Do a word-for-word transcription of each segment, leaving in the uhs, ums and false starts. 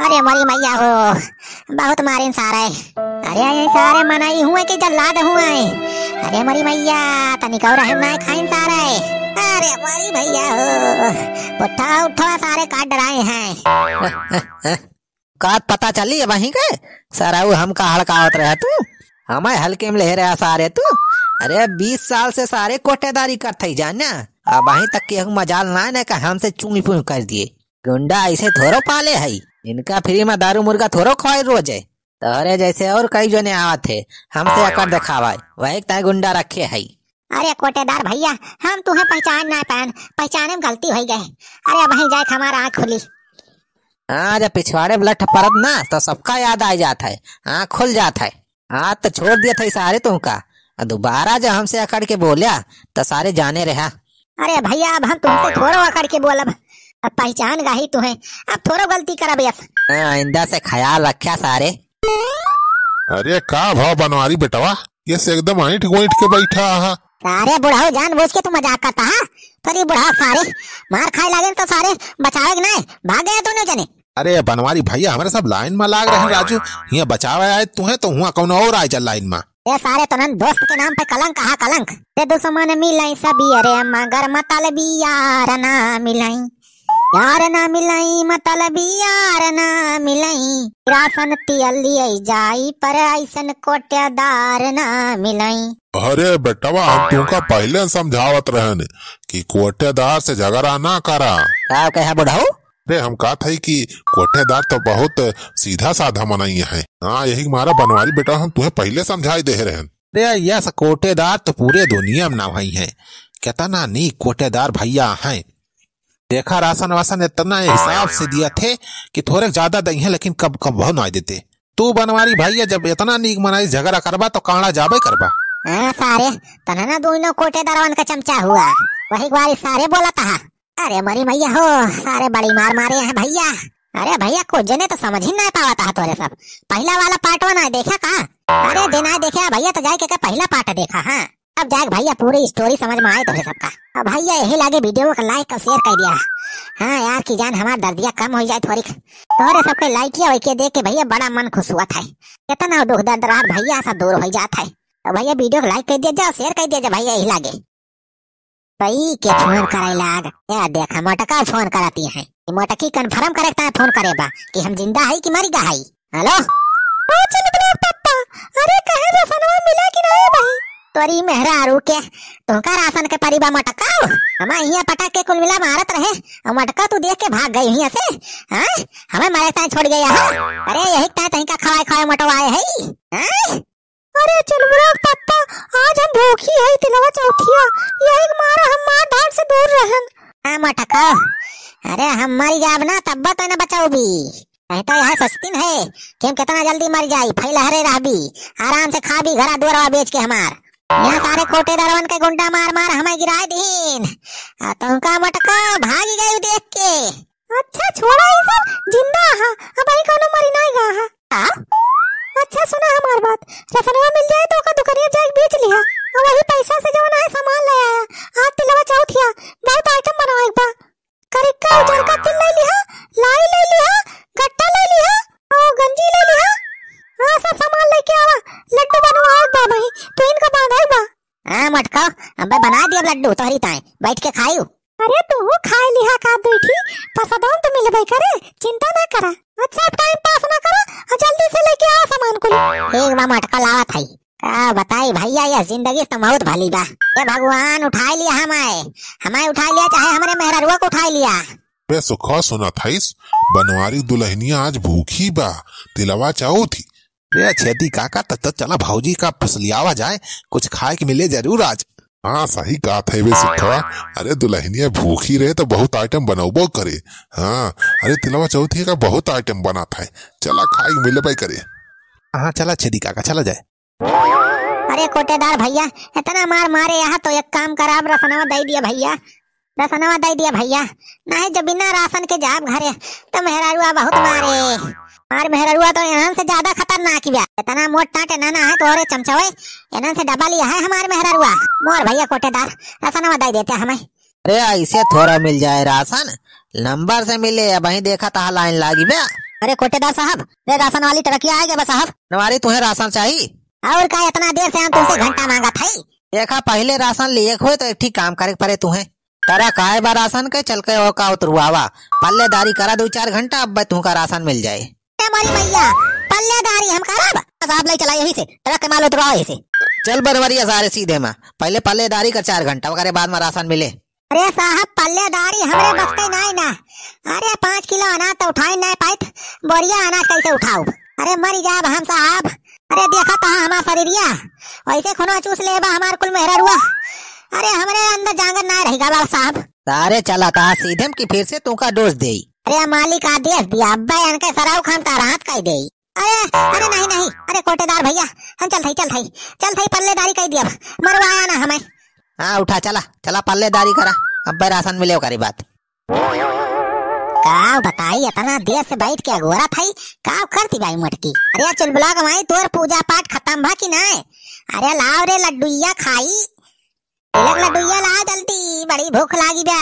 अरे मोरी मैया हो, बहुत मारिन सारे। अरे ये सारे मनई हुए कि जल्लाद हुए। अरे मोरी मैया, तनिक और रहम नाय खाइन सारे। अरे मोरी मैया हो, उठा उठा सारे काट डराए हैं। का पता चली अब वहीं के? सारा वो हमका हड़कावत रहे तू, हमें हल्के में ले रहा सारे तू। अरे बीस साल से सारे कोटेदारी करत ही जाना, अब वहीं तक केहू मजाल ना ने का हमसे चूई पुई कर दिए। गुंडा ऐसे थोड़ो पाले है, इनका फ्री में दारू मुर्गा थोड़ो खवाए रोज है। तोहरे जैसे और कई जने आवत है, हमसे अकड़ देखावा, वही ताई गुंडा रखे है। अरे कोटेदार भैया, हम तुहें पहचान ना पाएन, पहचाने में गलती होइ गए। अरे वहीं जाए हमारा आँख खुली। हाँ, जब पिछवाड़े में लठ परत ना तो सबका याद आ जात है, आँख खुल जात है। हाँ, तो छोड़ दिया था सारे तुमका। आ दोबारा जब हमसे अकड़ के बोल्या, तो सारे जाने रहा। अरे भैया, अब हम तुमसे थोड़ो अकड़ के बोलब, अब पहचान गई तुहें, अब थोड़ो गलती करब यस। हाँ, आइंदा से ख्याल रख्या सारे। अरे का भाव बनवारी बेटवा, ये से एकदम ऐंठ गोइंठ के बैठा हा। अरे बुढ़ऊ, जानबूझ के तू मजाक करता हा? तोरी बुढ़ा सारे, मार खाए लागे तो सारे बचावे के नहीं, भाग गया दोनों जने। अरे बनवारी भैया, हमरे सब लाइन में लाग रहे हैं राजू, हियाँ बचावे आए तू है तो हुआ कौन और आए चल लाइन में। ये सारे तोहन दोस्त के नाम पे कलंक हा कलंक। ते दुश्मन मिलाई सबियरे मगर मतलबी यार ना मिलाई, यार ना मिलाई मतलबी यार ना मिलाई। राशन तियली आई जाई पर ऐसन कोटेदार ना मिलाई। अरे बेटवा, हम तुमका पहले समझावत रहन कि कोटेदार से झगड़ा ना करा। का कहे बुढ़ऊ? अरे हम कहत हई कि कोटेदार तो बहुत सीधा साधा मनई है। हाँ, यही मारा बनवारी बेटा हम तुहे पहले समझाई दे रहन। अरे यस, कोटेदार तो पूरे दुनिया में नाव है, कितना नीक कोटेदार भैया हैं। देखा राशन वासन इतना हिसाब से दिया थे कि थोड़े ज्यादा दई हैं, लेकिन कब कब भाव ना देते। तू बनवारी भैया जब इतना नीक मनई झगड़ा करबा तो कांड़ा जाबे करबा। हाँ सारे, तन्हना दोनों कोटेदारवन का चमचा हुआ, वही ग्वारी सारे बोला था। अरे मरी मैया हो, सारे बड़ी मार मारे हैं भैया। अरे भैया, कुछ जने तो समझ ही ना पावत है तोरे सब। पहला वाला पार्टवा ना देखा का? अरे जे ना देखे भैया, तो जाए के, के पहला पार्ट देखा। हाँ, अब जाए भैया, पूरी स्टोरी समझ में आए तोरे सबका। अब भैया यही लागे वीडियो को लाइक और शेयर कर दिया। हाँ यार, कि जान हमार दर्दिया कम हो जाए थोड़ी। तोरे सबके लाइक किया वही के देख के भैया बड़ा मन खुश हुआ था। कितना दुख दर्द रहा भैया, सब दूर हो जाता है। तो भैया वीडियो को लाइक कर दिया जाओ, शेयर कर दिया जाओ भैया, यही लागे। भाई के फोन करे लाग। या देखा, मोटका फोन करती है। ई मोटकी कंफर्म करे ताय फोन करे बा कि हम जिंदा हई कि मरी गा हई। हेलो? ओ चिलबुला पप्पा, अरे कहे रसनवा मिला कि नहीं भाई? तोरी मेहरारू के, तुमका राशन के परी बा मोटका? हमार हियां पटक के कुल मिला मारत रहे, और मोटका तू देख के भाग गई हियां से, हाँ? हमें मारे ताय छोड़ गया है। अरे यही ताय तहीं का खवाए खवाए मोटवाए है, हाँ? अरे चुलबुला पप्पा, आज हम भूखी है, तिलवा चौथिया, यही के मारा हम मार धाड़ से दूर रहन। हाँ मोटका, अरे हम मर जाब ना तब तो न बचाऊ भी, नहीं तो यह सस्ती है कि हम कितना जल्दी मर जाई, फैलहरे रहबी, आराम से खाबी, घरा दुआरवा बेच के हमार। यहाँ सारे कोटेदारवन के गुंडा मार मार हमें गिराए दीन, आ तुमका मोटका भागी गई देख के। अच्छा छोड़ा ई सब, जिंदा हा, अबहीं कौनो मरी नाई गा हा। का? अच्छा सुना हमार बात, रसनवा मिल जाए तो ओका दुकनिया जाए बेच लिहा, और वही पैसा से जवन है सामान ले आया। आज तिलवा चौथिया, बहुत आइटम बनवाए बा। करिक्का उजरका तिल ले लिहा, लाई ले लिहा, गट्टा ले लिहा, और गंजी ले लिहा। हाँ सब सामान लेके आवा, लड्डू बनवाए बा भाई, तो इनका बांधाए बा। हाँ मोटका, अबे बना दिया लड्डू तोहरी ताई, बैठ के खायू। अरे तू खाए लिहा का दुई ठी, प्रसादवा तो मिलबे करे, चिंता ना करा। अच्छा अब टाइम पास ना करा, और जल्दी से लेके आवा सामान कुल। ठीक बा मोटका, लावत हई। का बताई भैया, यह जिंदगी तो बहुत भली बा। ए भगवान उठाई लिया हमाए, हमाए उठाई लिया चाहे हमरे मेहररुआ को उठाई लिया। बे सुखवा सुनत हईस, बनवारी दुलहनिया आज भूखी बा, तिलवा चौथी। रे छेदी काका, त, त चला भौजी का फुसलियावा जाए, कुछ खाए के मिले जरूर आज। हाँ, सही कहत है बे सुखवा। अरे दुलहनिया भूखी रहे तो बहुत आइटम बनौबो करे। हाँ, अरे तिलवा चौथी का बहुत आइटम बनत है, चला खाए के मिले भाई करे। हाँ, चला छेदी काका, चला जाए। अरे कोटेदार भैया, इतना मार मारे यहाँ तो एक काम करा, अब रसनवा दे दिया भैया। रसनवा दे दिया भैया, नहीं जब बिना राशन के जाब घरे तो मेहरारुआ बहुत मारे। और मेहरारुआ तो इन्हन से ज्यादा खतरनाक बा। इतना मोट टाटे नाना है तोहरे चमचवे, इन्हन से डबल ही है हमार मेहरारुआ। मोर भैया कोटेदार, रसनवा दे देते हमें। अरे ऐसे थोड़ा मिल जाए राशन, नंबर से मिले। अबहीं देखा तहा लाइन लागी बे, अरे कोटेदार साहब, रे राशन वाली ट्रकिया आइ गै बा साहब। बनवारी, तुहैं राशन चाही? और का, इतना देर से हम तुमसे घंटा माँगत हई। देखा, पहिले राशन लिए के होय तो एक ठीक काम करे के परे तुहैं। ट्रक आए बा राशन के, चल के ओका उतरवावा। पल्लेदारी करा दुइ चार घंटा, अब्बै तुहका राशन मिल जाए। ए मोरी मैया, पल्लेदारी हम करब? साहब लइ चला यही से, ट्रक के माल उतरवावा यही से। चल बनवरिया सारे सीधे मा, पहिले पल्लेदारी कर चार घंटा, ओकरे बाद मा राशन मिले। अरे साहब, पल्लेदारी हमरे बस के नाई ना। अरे पाँच किलो अनाज तो उठाई नाई पाइत, बोरिया अनाज कैसे उठाउब? अरे मरी जाब हम साहब। अरे देखा तहाँ हमार शरीरिया, वैसे खुनवा चूस लेबा हमार कुल मेहररुआ। अरे हमरे अंदर जांगर नाई रहि गा बा साहब। सारे चला तहाँ सीधे म कि फिर से तुहका dose देई। अरे मालिक आदेश दिया, अब्बै इनके सराउ खान ता राहत कइ देई। अरे, अरे नहीं, नहीं, अरे कोटेदार भैया, हम चलत हई, चलत हई, चलत हई, पल्लेदारी कइ दिया, मरवाया ना हमें। हाँ, उठा, चला, चला, पल्लेदारी करा, अब्बै राशन मिले ओकरी बाद। का बताई, इतना देर से बैठ के अगोरत हई, का करती बाई मोटकी? अरे चुलबुला क माई, तोर पूजा पाठ खतम भा कि नाय? अरे लाव रे लड्डुइया खाई। तिलक लड्डुइया ला जल्दी, बड़ी भूख लागी बा।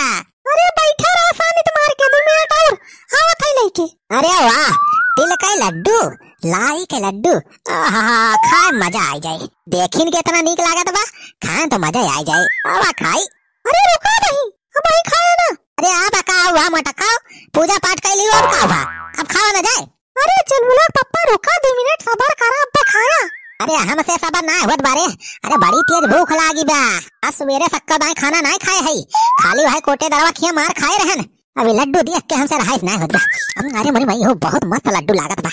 अरे बैठा रहा सानित मार के, दो मिनट और आवत है लइके। अरे वाह, तिल के लड्डू, लाई के लड्डू, आहा, खाए मजा आइ जाए। देखिन के इतना नीक लागत बा, खाए तो मजा आइ जाए। आवा खाई। अरे रुका नहीं, अब आई खाया ना। अरे आ बा का हुआ मटकाओ, पूजा पाठ कइ लियो, अब का हुआ, अब खावा ना जाए। अरे चुलबुला पप्पा, रुका, दो मिनट सबर करा, अब्बै खाया। अरे हमसे सबर नाय होत बारे, अरे बड़ी तेज भूख लागी बा। आज सुबेरे सक्का दाई खाना नाय खाए हई, खाली वही कोटेदरवा खिया मार खाए रहन। अभी लड्डू देख के हमसे रहाइस नाय होत बा। हम, अरे मोरी माई हो, बहुत मस्त लड्डू लागत बा।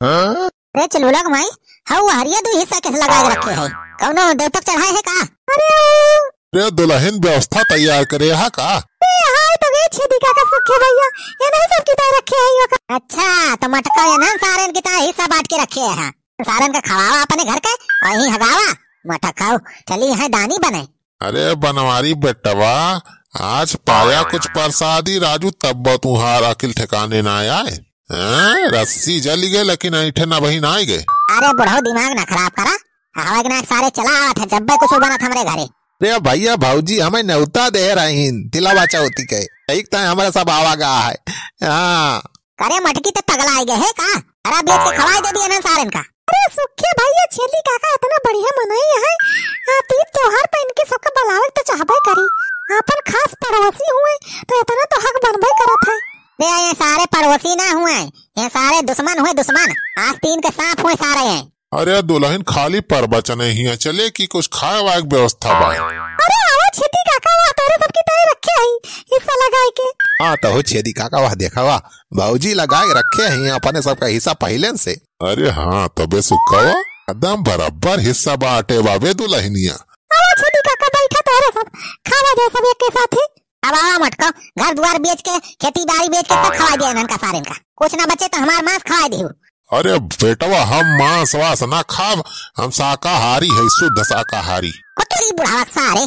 हाँ? अरे चुलबुला के माई, हऊ हरिया दो हिस्सा कैसे लगा के रखे है? कौनो देवतक चढ़ाए है का? अरे रे दुलहिन, व्यवस्था तैयार करे हा का? ए, हाय तो गए छेदी काका सुखे भैया, ये नहीं सब किताब रखे है यो का? अच्छा, तो मटका ये ना सारेन किताब हिस्सा बांट के रखे है। सारेन का खवावा अपने घर के, वहीं हगावा, मटकाओ, चली है दानी बने। अरे बनवारी बेटवा, आज पाया कुछ प्रसादी राजू, तब तुहार अकिल ठिकाने ना आए। हैं? रस्सी जली गए, लेकिन ऐंठे ना बही ना आए गए। अरे बुढ़ऊ, दिमाग ना खराब करा, हवा के नाक सारे चला आवत है, जब्बे कुछ बनत हमरे घरे। रे भैया भौजी हमें न्योता दे रहीन तिलवा चौथी के, एक तो हमारा सब आवा गा है। हाँ। करे मटकी ते पगला आइ गए है का? अरे बेच के खवाई दे दिए ना सारेन का। अरे सुखे भैया, छेदी काका इतना बढ़िया मनई है, आ तीज त्योहार पे इनके सबका बुलावे तो चाहबे करी, अपन खास पड़ोसी हुए तो इतना तो हक बनबे करत है। रे ये सारे पड़ोसी ना हुए, ये सारे दुश्मन हुए दुश्मन, आस्तीन के सांप हुए सारे हैं। अरे दुलहिन, खाली प्रवचन हिया चले कि कुछ खाए वाए के व्यवस्था बा? अरे आवा छेदी काका, वाह तोरे सबकी ताई रखे हई हिस्सा लगाए के। हाँ तो हो छेदी काका, वाह देखा वाह, भौजी लगाए रखे हई अपने सबका हिस्सा पहिले से। अरे हाँ तबे सुखवा, एकदम बराबर हिस्सा बाटे बाबे दुलहिनिया। आवा छेदी काका बैठा तोरे सब, खावा जाए सब एक के साथे। अब आवा मटका, घर दुआर बेच के, खेती बाड़ी बेच के सब खवाई दिया इनका सारेन का। कुछ ना बचे तो हमार मांस खवाई दिहु। अरे बेटवा, हम मांस वास ना खाब, हम शाकाहारी है, शुद्ध शाकाहारी। कुतरी बुढ़ावा सारे।